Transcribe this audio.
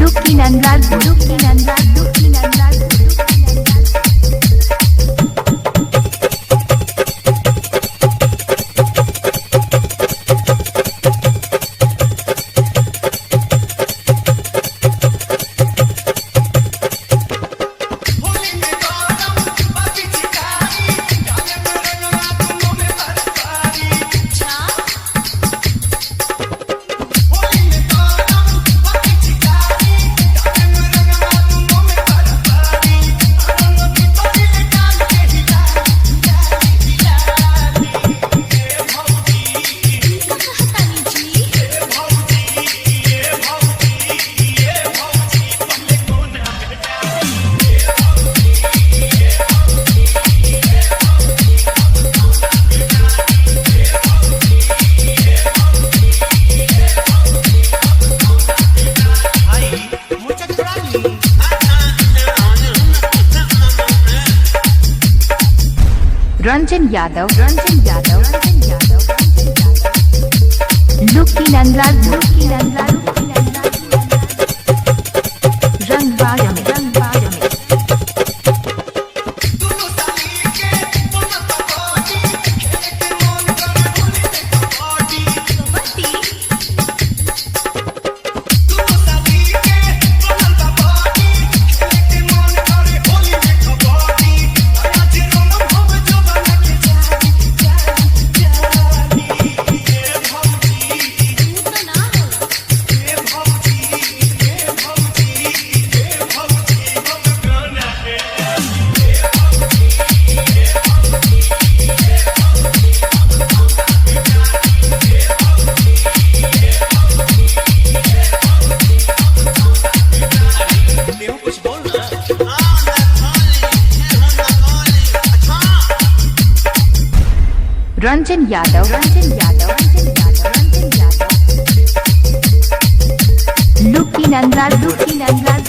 Lucky Nandlal, Lucky Nandlal, Lucky Nandlal, Lucky Nandlal. Holi में गौतम बाकी चिकारी डाले में रंगवा दोनों में बरसारी। होली में गौतम बाकी चिकारी डाले में रंगवा दोनों में बरसारी। रंग की तोड़ी ले डाल के हिला हिला हिला ए भौजी, ए भौजी, ए भौजी, ए भौजी पहले कोना बेटा। आई मुझे छुड़ा ली। Ranjan Yadav, Ranjan Yadav, Ranjan Yadav, Ranjan Yadav. Lucky Nandlal, Lucky Nandlal, Lucky Nandlal. रंगबाज में, रंगबाज में। दोनों साली के दोनों कबाड़ी खेल के मन कर होली में कबाड़ी। दोनों साली के दोनों कबाड़ी खेल के मन कर होली में कबाड़ी। आज रोनम हम जवाना के जानी जानी जानी। ए भौजी, ए भौजी, ए भौजी, ए भौजी हम गाना है। कुछ बोल ना। Ranjan Yadav, Ranjan Yadav, Ranjan Yadav, Ranjan Yadav. Lucky Nandlal, Lucky Nandlal.